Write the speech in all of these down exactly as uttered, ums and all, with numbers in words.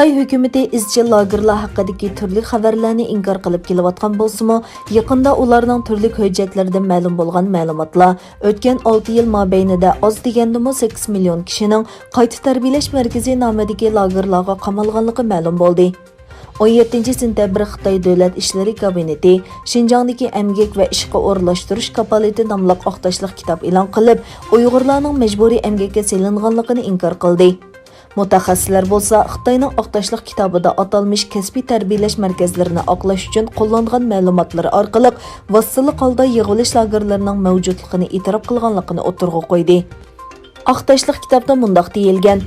خىتاي ھۆكۈمىتى ئىزچىل لاگېرلار ھەققىدىكى تۈرلۈك خەۋەرلەرنى ئىنكار قىلىپ كېلىۋاتقان بولسىمۇ، يېقىندا ئۇلارنىڭ تۈرلۈك ھۆججەتلىرىدىن مەلۇم بولغان مەلۇماتلار ئۆتكەن ئالتە يىل مابەينىدە ئاز دېگەندىمۇ سەككىز مىليون كىشىنىڭ قايتا تەربىيەلەش مەركىزى نامىدىكى لاگېرلارغا قامالغانلىقى مەلۇم بولدى. ئون يەتتىنچى سېنتەبىر خىتاي دۆلەت ئىشلىرى كابىنېتى شىنجاڭدىكى ئەمگەك ۋە ئىشقا ئورۇنلاشتۇرۇش كاپالىتى ناملىق ئاقتاشلىق كىتاب ئېلان قىلىپ، ئۇيغۇرلارنىڭ مەجبۇرىي ئەمگەككە سېلىنغانلىقىنى ئىنكار قىلدى. مۇتەخەسسىسلەر بولسا خىتاينىڭ ئاقتاشلىق كىتابىدا ئاتالمىش كەسپىي تەربىيەلەش مەركەزلىرىنى ئاقلاش ئۈچۈن قوللانغان مەلۇماتلىرى ئارقىلىق ۋاسىتىلىق ھالدا يىغىۋېلىش لاگېرلىرىنىڭ مەۋجۇتلۇقىنى ئېتىراپ قىلغانلىقىنى ئوتتۇرىغا قويدى. ئاقتاشلىق كىتابتا مۇنداق دېيىلگەن: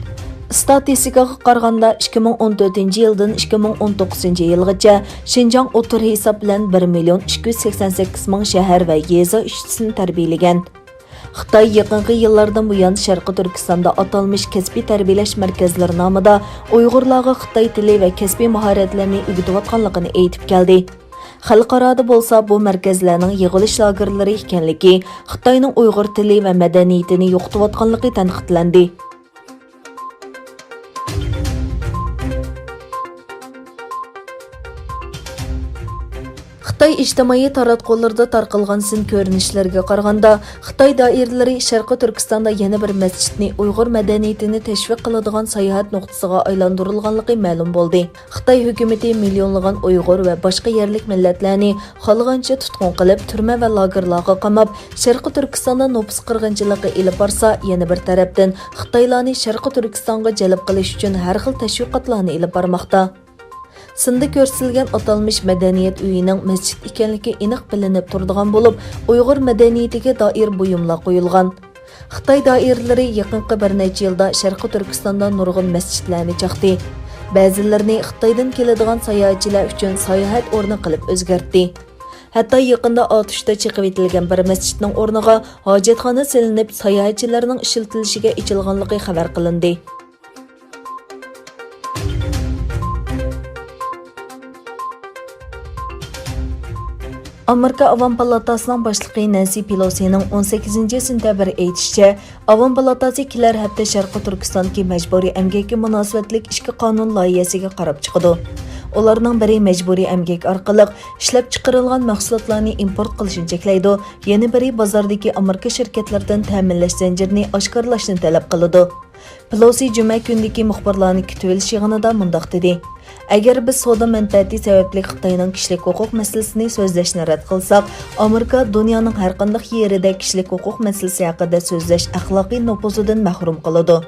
ئىستاتىستىكىغا قارىغاندا، ئىككى مىڭ ئون تۆتىنچى يىلدىن ئىككى مىڭ ئون توققۇزىنچى يىلغىچە شىنجاڭ ئوتتۇرا ھېساب بىلەن بىر مىليون ئىككى يۈز سەكسەن سەككىز مىڭ شەھەر ۋە يېزا ئىشچىسىنى تەربىيەلىگەن. خىتاي يېقىنقى يىللاردىن بۇيان شەرقىي تۈركىستاندا ئاتالمىش كەسپىي تەربىيەلەش مەركەزلىرى نامىدا ئۇيغۇرلارغا خىتاي تىلى ۋە كەسپىي ماھارەتلەرنى ئۆگىتىۋاتقانلىقىنى ئېيتىپ كەلدى. خەلقئارادا بولسا بۇ مەركەزلەرنىڭ يىغىۋېلىش لاگېرلىرى ئىكەنلىكى، خىتاينىڭ ئۇيغۇر تىلى ۋە مەدەنىيىتىنى يوقىتىۋاتقانلىقى تەنقىدلەندى. خىتاي ئىجتىمائىي تاراتقۇلىرىدا تارقالغان سىن كۆرۈنۈشلىرىگە قارىغاندا، خىتاي دائىرىلىرى شەرقىي تۈركىستاندا يەنە بىر مەسچىتنى ئۇيغۇر مەدەنىيىتىنى تەشۋىق قىلىدىغان ساياھەت نۇقتىسىغا ئايلاندۇرۇلغانلىقى مەلۇم بولدى. خىتاي ھۆكۈمىتى مىليونلىغان ئۇيغۇر ۋە باشقا يەرلىك مىللەتلەرنى خالىغانچە تۇتقۇن قىلىپ، تۈرمە ۋە لاگېرلارغا قاماپ، شەرقىي تۈركىستاندا نوپۇس قىرغىنچىلىقى ئېلىپ بارسا، يەنە بىر تەرەپتىن خىتايلارنى شەرقىي تۈركىستانغا جەلپ قىلىش ئۈچۈن ھەر خىل تەشۋىقاتلارنى ئېلىپ بارماقتا. سىندا كۆرسىتىلگەن ئاتالمىش مەدەنىيەت ئۆيىنىڭ مەسچىت ئىكەنلىكى ئېنىق بىلىنىپ تۇرىدىغان بولۇپ، ئۇيغۇر مەدەنىيىتىگە دائىر بۇيۇملار قويۇلغان. خىتاي دائىرىلىرى يېقىنقى بىر نەچچە يىلدا شەرقىي تۈركىستاندا نۇرغۇن مەسچىتلەرنى چاقتى. بەزىلىرىنى خىتايدىن كېلىدىغان ساياھەتچىلەر ئۈچۈن ساياھەت ئورنى قىلىپ ئۆزگەرتتى. ھەتتا يېقىندا ئاتۇشتا چېقىۋېتىلگەن بىر مەسچىتنىڭ ئورنىغا ھاجەتخانا سېلىنىپ، ساياھەتچىلەرنىڭ ئىشلىتىلىشىگە ئېچىلغانلىقى خەۋەر قىلىندى. ئامېرىكا ئاۋام پالاتاسىنىڭ باشلىقى نەنسى پېلوسىنىڭ ئون سەككىزىنچى سېنتەبىر ئېيتىشىچە، ئاۋام پالاتاسى كېلەر ھەپتە شەرقىي تۈركىستاندىكى مەجبۇرىي ئەمگەككە مۇناسىۋەتلىك ئىككى قانۇن لايىھەسىگە قاراپ چىقىدۇ. ئۇلارنىڭ بىرى مەجبۇرىي ئەمگەك ئارقىلىق ئىشلەپچىقىرىلغان مەھسۇلاتلارنى ئىمپورت قىلىشنى چەكلەيدۇ، يەنە بىرى بازاردىكى ئامېرىكا شىركەتلىرىدىن تەمىنلەش زەنجىرىنى ئاشكارىلاشنى تەلەپ قىلىدۇ. پېلوسى جۈمە كۈنىدىكى مۇخبىرلارنى كۈتۈۋېلىش يىغىنىدا مۇنداق دېدى: «ئەگەر بىز سودا مەنپەئەتى سەۋەبلىك خىتاينىڭ كىشىلىك ھوقۇق مەسىلىسىنى سۆزلەشنى رەت قىلساق، ئامېرىكا دۇنيانىڭ ھەرقانداق يېرىدە كىشىلىك ھوقۇق مەسىلىسى ھەققىدە سۆزلەش ئەخلاقىي نوپۇزىدىن مەھرۇم قالىدۇ.»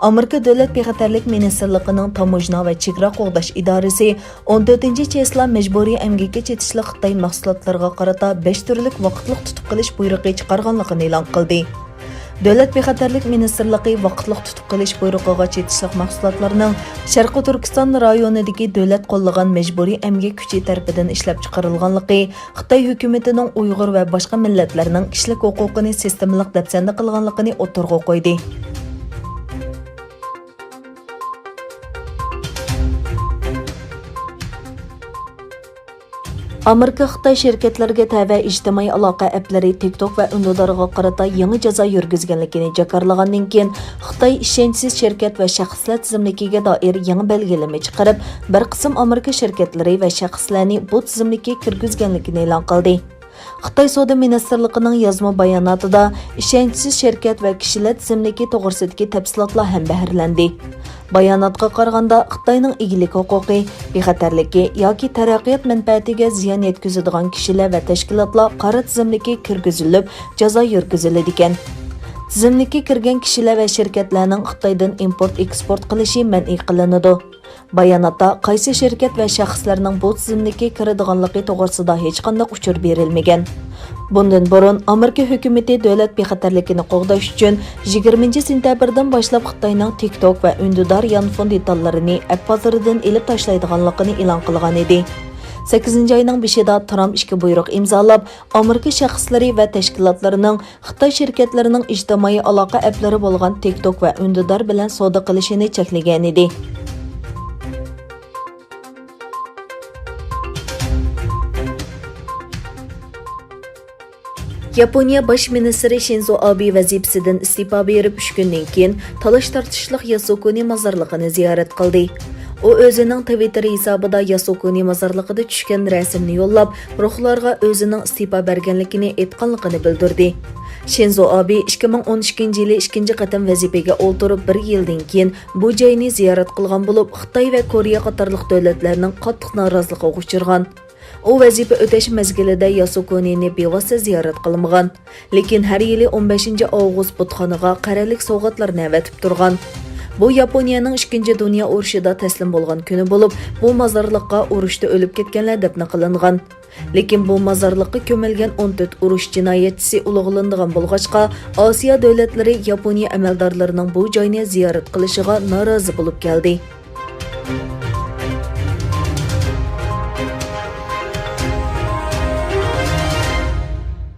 ئامېرىكا دۆلەت بىخەتەرلىك مىنىستىرلىقىنىڭ تاموژنا ۋە چېگرا قوغداش ئىدارىسى ئون تۆتىنچى چېسلا مەجبۇرىي ئەمگەككە چېتىشلىق خىتاي مەھسۇلاتلىرىغا قارىتا بەش تۈرلۈك ۋاقىتلىق تۇتۇپ قېلىش بۇيرۇقى چىقارغانلىقىنى ئېلان قىلدى. دۆلەت بىخەتەرلىك مىنىستىرلىقى ۋاقىتلىق تۇتۇپ قېلىش بۇيرۇقىغا چېتىشلىق مەھسۇلاتلارنىڭ شەرقىي تۈركىستان رايونىدىكى دۆلەت قوللىغان مەجبۇرىي ئەمگەك كۈچى تەرىپىدىن ئىشلەپچىقىرىلغانلىقى، خىتاي ھۆكۈمىتىنىڭ ئۇيغۇر ۋە باشقا مىللەتلەرنىڭ كىشىلىك ھوقۇقىنى سىستېمىلىق دەپسەندە قىلغانلىقىنى ئوتتۇرىغا قويدى. ئامېرىكا خىتاي شىركەتلىرىگە تەۋە ئىجتىمائىي ئالاقە ئەپلىرى تىك توك ۋە ئۈندىدارغا قارىتا يېڭى جازا يۈرگۈزگەنلىكىنى جاكارلىغاندىن كېيىن، خىتاي ئىشەنچسىز شىركەت ۋە شەخسلەر تىزىملىكىگە دائىر يېڭى بەلگىلىمە چىقىرىپ، بىر قىسىم ئامېرىكا شىركەتلىرى ۋە شەخسلەرنى بۇ تىزىملىككە كىرگۈزگەنلىكىنى ئېلان قىلدى. خىتاي سودا مىنىستىرلىقىنىڭ يازما باياناتىدا ئىشەنچسىز شىركەت ۋە كىشىلەر تىزىملىكى توغرىسىدىكى تەپسىلاتلار ھەم بەھرىلەندى. باياناتقا قارىغاندا، خىتاينىڭ ئىگىلىك ھوقۇقى، بىخەتەرلىكى ياكى تەرەققىيات مەنپەئەتىگە زىيان يەتكۈزىدىغان كىشىلەر ۋە تەشكىلاتلار قارا تىزىملىككە كىرگۈزۈلۈپ، جازا يۈرگۈزۈلىدىكەن. تىزىملىككە كىرگەن كىشىلەر ۋە شىركەتلەرنىڭ خىتايدىن ئىمپورت ئېكسپورت قىلىشى مەنئى قىلىنىدۇ. باياناتتا قايسى شىركەت ۋە شەخسلەرنىڭ بۇ تىزىملىككە كىرىدىغانلىقى توغرىسىدا ھېچقانداق ئۇچۇر بېرىلمىگەن. بۇندىن بۇرۇن، ئامېرىكا ھۆكۈمىتى دۆلەت بىخەتەرلىكىنى قوغداش ئۈچۈن يىگىرمىنچى سېنتەبىردىن باشلاپ خىتاينىڭ تىك توك ۋە ئۈندىدار يانفون دېتاللىرىنى ئەپ بازىرىدىن ئېلىپ تاشلايدىغانلىقىنى ئېلان قىلغان ئىدى. سەككىزىنچى ئاينىڭ بېشىدا ترامپ ئىككى بۇيرۇق ئىمزالاپ، ئامېرىكا شەخسلىرى ۋە تەشكىلاتلىرىنىڭ خىتاي شىركەتلىرىنىڭ ئىجتىمائىي ئالاقە ئەپلىرى بولغان تىك توك ۋە ئۈندىدار بىلەن سودا قىلىشىنى چەكلىگەنىدى. ياپونىيە باش مىنىستىرى شىنزو ئابې ۋەزىپىسىدىن ئىستېپا بېرىپ ئۈچ كۈندىن كېيىن، تالاش-تارتىشلىق ياسۇكۇنى مازارلىقىنى زىيارەت قىلدى. ئۇ ئۆزىنىڭ تىۋىتتېر ھېسابىدا ياسۇكۇنى مازارلىقىدا چۈشكەن رەسىمنى يوللاپ، روھلارغا ئۆزىنىڭ ئىستېپا بەرگەنلىكىنى ئېيتقانلىقىنى بىلدۈردى. شىنزو ئابې ئىككى مىڭ ئون ئىككىنچى يىلى ئىككىنچى قېتىم ۋەزىپىگە ئولتۇرۇپ بىر يىلدىن كېيىن بۇ جاينى زىيارەت قىلغان بولۇپ، خىتاي ۋە كورېيە قاتارلىق دۆلەتلەرنىڭ قاتتىق نارازىلىقىغا ئۇچرىغان. ئۇ ۋەزىپە ئۆتەش مەزگىلىدە ياسۇكۇنىنى بىۋاسىتە زىيارەت قىلمىغان. لېكىن ھەر يىلى ئون بەشىنچى ئاۋغۇست بۇتخانىغا قەرەللىك سوۋغاتلارنى ئەۋەتىپ تۇرغان. بۇ ياپونىيەنىڭ ئىككىنچى دۇنيا ئۇرۇشىدا تەسلىم بولغان كۈنى بولۇپ، بۇ مازارلىققا ئۇرۇشتا ئۆلۈپ كەتكەنلەر دەپنە قىلىنغان. لېكىن بۇ مازارلىققا كۆمۈلگەن ئون تۆت ئۇرۇش جىنايەتچىسى ئۇلۇغلىنىدىغان بولغاچقا، ئاسىيا دۆلەتلىرى ياپونىيە ئەمەلدارلىرىنىڭ بۇ جاينى زىيارەت قىلىشىغا نارازى بولۇپ كەلدى.